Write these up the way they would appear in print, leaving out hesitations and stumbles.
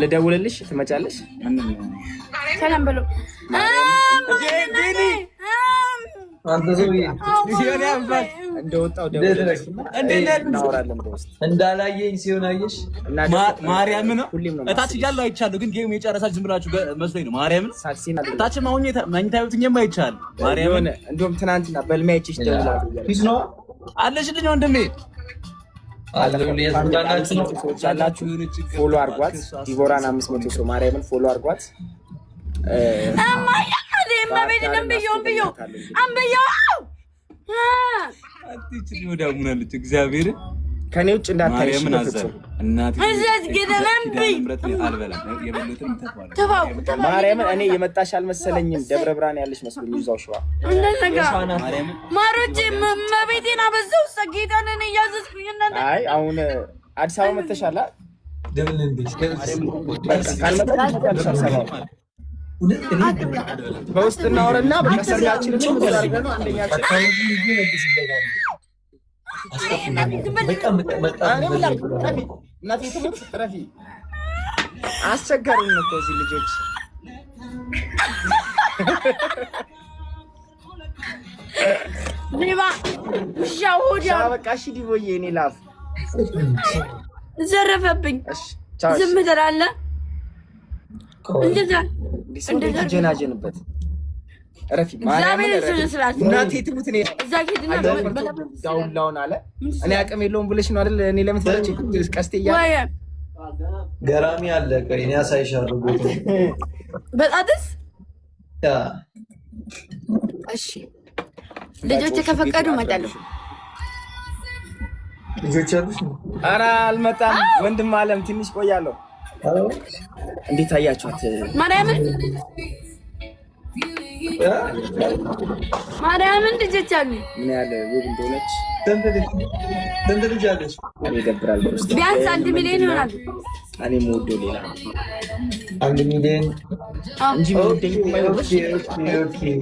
ልደውልልሽ፣ ትመጫለሽ? ሰላም በሉ። አንተ ሰውዬ እንደወጣው ደውልልሽ፣ እናወራለን በውስጥ። እንዳላየኝ ሲሆን አየሽ። ማርያም ነው። ሁሌም ነው። እታች እያለሁ አይቻለሁ፣ ግን game የጨረሳችሁ ዝም ብላችሁ መስሎኝ ነው። ማርያም ነው። ሳክሲን እታችም አሁን መኝታ ቤት አይቻለሁ። ማርያም የሆነ እንደውም ትናንትና በልሜ አይቼሽ ደውላለሁ እያለች። Peace ነው። አለሽልኝ ወንድሜ። ሰዎች ያላችሁ follow አርጓት። ዲቦራን 500 ሰው ማርያምን follow አርጓት። እመቤቴን እምብዬው እምብዬው እምብዬው። አትችል ወዲያ ሙናለች እግዚአብሔር። ከኔ ውጭ እንዳታይሽ ማርያምን አዘር በፍጹም። እናቴ እዚያች ጌታን እምብኝ። ኪዳነ ምሕረት አልበላም፣ የበሉትን ተፋለሁ። ተፋው። ማርያምን እኔ የመጣሽ አልመሰለኝም። ደብረ ብርሃን ያለሽ መስሎኝ እዛው ሸዋ። እንደነጋ ማርያምን። ማሮቼ እመቤቴን አበዛው። ጌታን እኔ እያዘዝኩኝ እናንተ አይ አሁን አዲስ አበባ መተሻላ ካልመጣሽ ትመጫለሽ አዲስ አበባ። በውስጥ እናወራና በቃ ሰርጋችንን አድርገን ነው አንደኛችን። እናቴ ትሙት ረፊ፣ አስቸጋሪ ነው እኮ እዚህ ልጆች። ሌባ ውሻ ሆዳ። በቃ እሺ ዲቦዬ፣ እኔ ላፍ ዘረፈብኝ። እሺ ቻው። ዝም ትላለህ እንደዛ። ሰው ተጀናጀንበት ረፊ ማርያምን። እግዚአብሔርን ስነ ስርዓት። እናቴ ትሙት እኔ እዛ ሂድና ዳውላውን አለ እኔ አቅም የለውም ብለሽ ነው አይደል? እኔ ለምን ትመጪ ቀስቴ እያለ ወይ ገራሚ አለ። ቆይ እኔ አሳይሻለሁ ቦታው። በጣጥስ ያ። እሺ ልጆች ከፈቀዱ እመጣለሁ። ልጆች ያሉሽ ነው? ኧረ አልመጣም ወንድም አለም፣ ትንሽ ቆያለሁ። እንዴት አያችኋት? ማርያምን ማርያምን ልጆች አሉ። ምን ያህል ውብ እንደሆነች። ስንት ልጅ አለሽ? እኔ ይደብራል በውስጥ። ቢያንስ 1 ሚሊዮን ይሆናሉ። እኔ የምወደው ሌላ ነው። 1 ሚሊዮን እንጂ የምወደኝ Okay።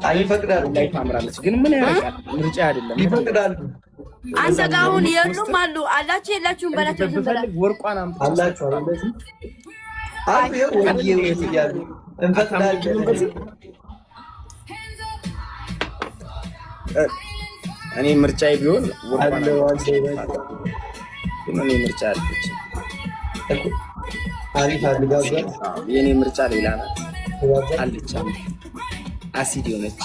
አይ ይፈቅዳሉ፣ ላይ ታምራለች፣ ግን ምን ያደርጋል ምርጫ አይደለም። ይፈቅዳሉ። አንተ ጋር አሁን የሉም አሉ አላችሁ የላችሁም በላቸው። ዝም በላ። ብፈልግ ወርቋን አምጥቼ አላችሁ አይደል? አሉ ይኸው ወይዬ ወይዬ እያሉ እንፈቅዳለን። እኔ ምርጫዬ ቢሆን ወርቋን አለው አምጥቼ አለው። ግን እኔ ምርጫ አለች። አሪፍ አልጋብዛት። የእኔ ምርጫ ሌላ ናት። አልጫ አሲድ የሆነች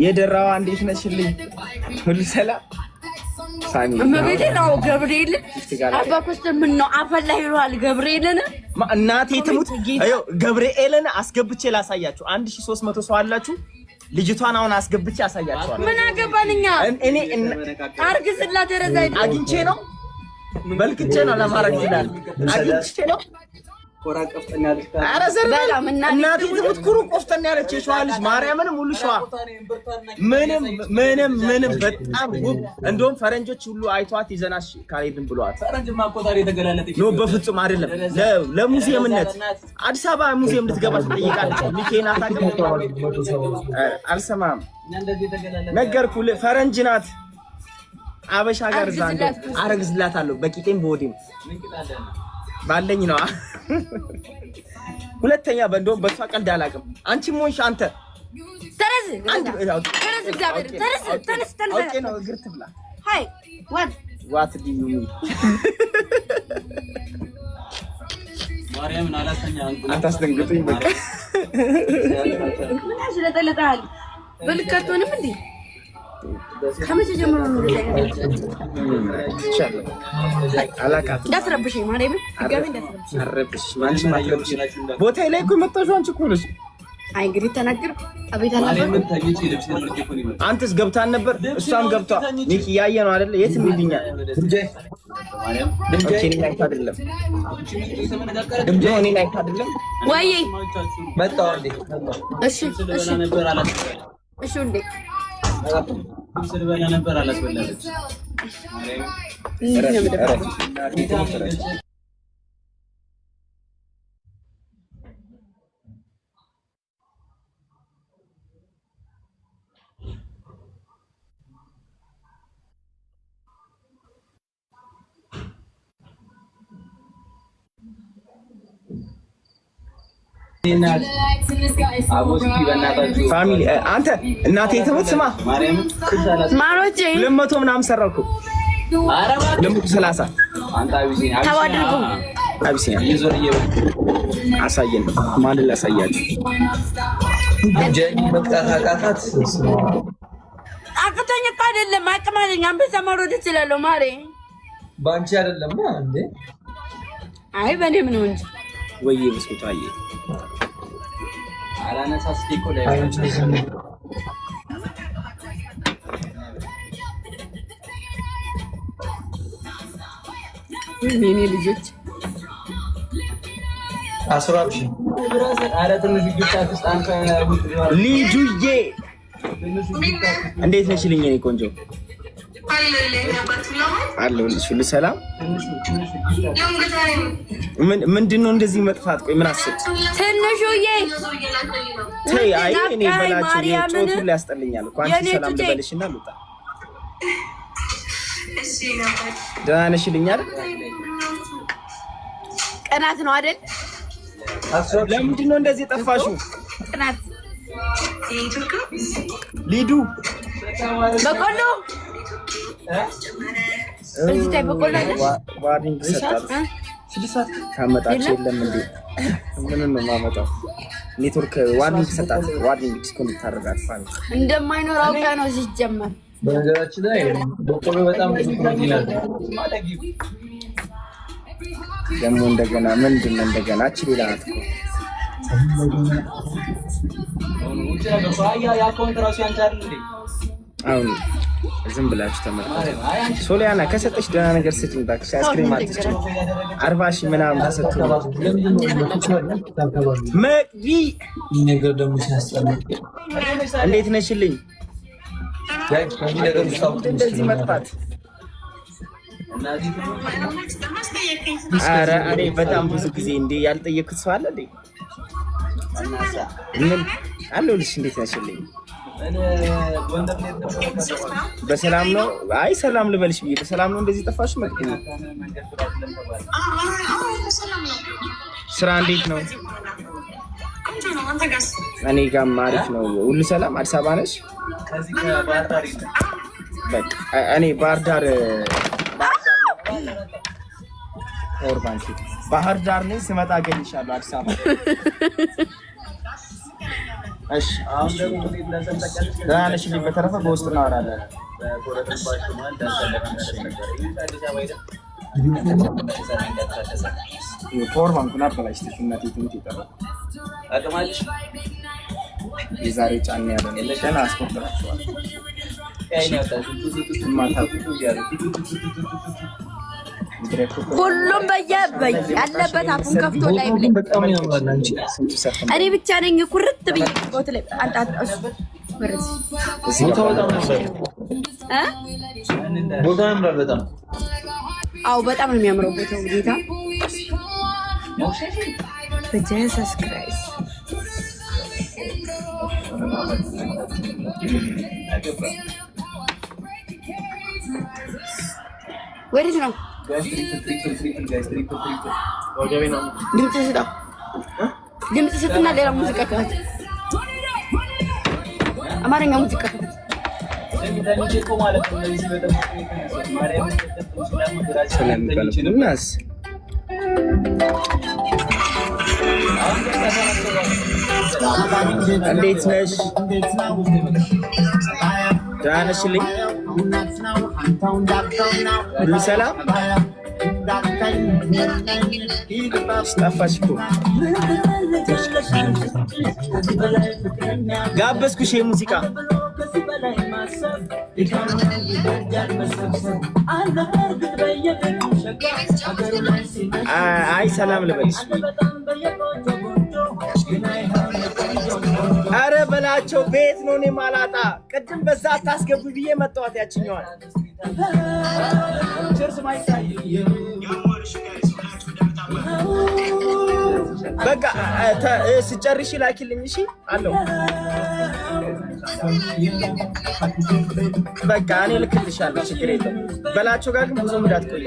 የደራዋ። እንዴት ነሽልኝ? ሁሉ ሰላም ሳሚ? እመቤቴ ነው ገብርኤልን። Gift ጋር አባ ኮስተር ምን ነው አፈላ ይሉሃል ገብርኤልን። እናቴ ትሙት ይኸው ገብርኤልን አስገብቼ ላሳያችሁ። 1300 ሰው አላችሁ። ልጅቷን አሁን አስገብቼ አሳያችኋለሁ። ምን አገባን እኛ? እኔ አርግዝላት ረዛ። አግኝቼ ነው በልክቼ ነው ለማድረግ ይላል። አግኝቼ ነው። ኧረ ዘር በል። እናቴ ትሙት ኩሩ ቆፍጠን ያለች የሸዋ ልጅ ማርያምንም ሁሉ ሸዋ ምንም ምንም ምንም በጣም ውብ፣ እንደውም ፈረንጆች ሁሉ አይቷት ይዘናሽ ካልሄድን ብለዋት። No በፍጹም አይደለም። ለሙዚየምነት አዲስ አበባ ሙዚየም ልትገባ ትጠይቃለች። ሚኬን አታውቅም? አልሰማም። ነገርኩህ፣ ፈረንጅ ናት። አበሻ ጋር እዛ እንደው አረግዝላታለሁ በቂጤም በሆዴም ባለኝ ነው። ሁለተኛ በእንደውም በእሷ ቀልድ አላውቅም። አንቺም ሆንሽ አንተ ተረዝ አንድ ተረዝ እግዚአብሔር ተረዝ ተነስ ተነስ። አውቄ ነው እግር ትብላ። Hi what? What do you mean? አታስደንግጡኝ። በቃ። ምን ያሽለጠለጣል? በልክ አትሆንም እንዴ? ከመቼ ጀምሮ ነው እንደዚህ አይነት? አላውቃትም። እንዳትረብሽኝ ማርያምን፣ ድጋሜ እንዳትረብሽኝ። አልረብሽም። አንቺም አትረብሽም። ቦታዬ ላይ እኮ የመጣሽው አንቺ እኮ ነሽ። አይ እንግዲህ ተናገርኩ። አቤት አልነበርኩም። አንተስ ገብታን ነበር፣ እሷም ገብቷ። ሚኪ እያየ ነው አይደለ? የትም ይልኛል። Okay፣ እኔን አይቶ አይደለም። No እኔን አይቶ አይደለም። ወይ መጣሁ እንዴ? እሺ እሺ እሺ እንዴ። ነበር አላስበላለች። እንዲህ ነው የምደፋው። እረፊ። Family አንተ እናቴ ትሙት ስማ፣ ማሮቼ 200 ምናምን ሰራው እኮ 230 ተባድርጉ። አቢሲኒያ አሳየን። ማንን ላሳያችሁ? ጀኒ መቅጣት አቃታት። አቅቶኝ እኮ አይደለም፣ አቅም አለኝ። አንበሳ ማውረድ እችላለሁ ማሬ። በአንቺ አይደለም እንዴ? አይ በእኔ ምን እንጂ ወይ ብስኩት አየ የኔ ልጆች ልጁዬ እንዴት ነሽ? ልኝ የኔ ቆንጆ አለሁልሽ። ሁሉ ሰላም። ምንድን ነው እንደዚህ መጥፋት? ቆይ ምን አስብ ትንሹዬ ተይ። አይ እኔ በላቸው ጮቱ ሊያስጠልኛል እኮ። አንቺ ሰላም ልበልሽና ልውጣ። ደህና ነሽ ልኝ አይደል? ቅናት ነው አይደል? ለምንድን ነው እንደዚህ የጠፋሽው? ቅናት ሊዱ በቆሎ እዚህ ታይ በቆሎ አለ። Warning ሰጣት። ታመጣች የለም እንዴ? ምን ነው የማመጣው? Network warning ሰጣት። Warning disconnect አደረጋት። Family እንደማይኖር አውቃ ነው ሲጀመር። በነገራችን ላይ በቆሎ በጣም ብዙ ፕሮቲን አለ። ደግሞ እንደገና ምንድን ነው እንደገና እቺ ሌላ ናት እኮ አሁን ዝም ብላችሁ ተመልከቱ። ሶሊያና ከሰጠች ደህና ነገር ስጭኝ እባክሽ። አይስክሪም አትስጭኝ። 40,000 ምናምን ተሰጥቶ መቅዲ ነገር ደግሞ ሲያስጠላ እንዴት ነሽልኝ? እንደዚህ መጥፋት ኧረ እኔ በጣም ብዙ ጊዜ እንዴ ያልጠየኩት ሰው አለ እንዴ? ምን አለሁልሽ። እንዴት ነሽልኝ? በሰላም ነው? አይ ሰላም ልበልሽ ብዬ በሰላም ነው። እንደዚህ ጠፋሽ? መቅዲ ስራ እንዴት ነው? እኔ ጋም አሪፍ ነው፣ ሁሉ ሰላም። አዲስ አበባ ነሽ? በቃ እኔ ባህር ዳር power bank ባህር ዳር ነኝ። ስመጣ አገኝሻለሁ አዲስ አበባ። እሺ ደህና ነሽ? በተረፈ በውስጥ እናወራለን። Power bank ኡን አበላሽተሽ እናቴ ትምህርት የጠራው የዛሬ ጫን ያለ ነው። ገና አስቆጥራቸዋለሁ። ሁሉም በየበይ ያለበት አፉን ከፍቶ ላይ ብለኝ በጣም ያምራል። አንቺ እኔ ብቻ ነኝ ኩርት ብዬ ቦት ላይ አንተ እሱ ቦታው በጣም ያምራል። እ ቦታው ያምራል በጣም። አዎ በጣም ነው የሚያምረው ቦታው ጌታ በ Jesus Christ ወዴት ነው? ድምፅ ስጠው፣ ድምፅ ስጥና ሌላ ሙዚቃ ክፈት። አማርኛ ሙዚቃ ክፈት። እናስ እንዴት ነሽ? ደህና ነሽልኝ? ሁሉ ሰላም? ጠፋሽ እኮ ጋበዝኩሽ። ሙዚቃ አይ ሰላም ልበልሽ። አረ በላቸው ቤት ነው። እኔ ማላጣ ቅድም በዛ አታስገቡ ብዬ መጣኋት ያችኛዋል። በቃ ስጨርሽ ላኪልኝ። እሺ አለው። በቃ እኔ ልክልሻለሁ፣ ችግር የለም። በላቸው ጋር ግን ብዙም እንዳትቆይ።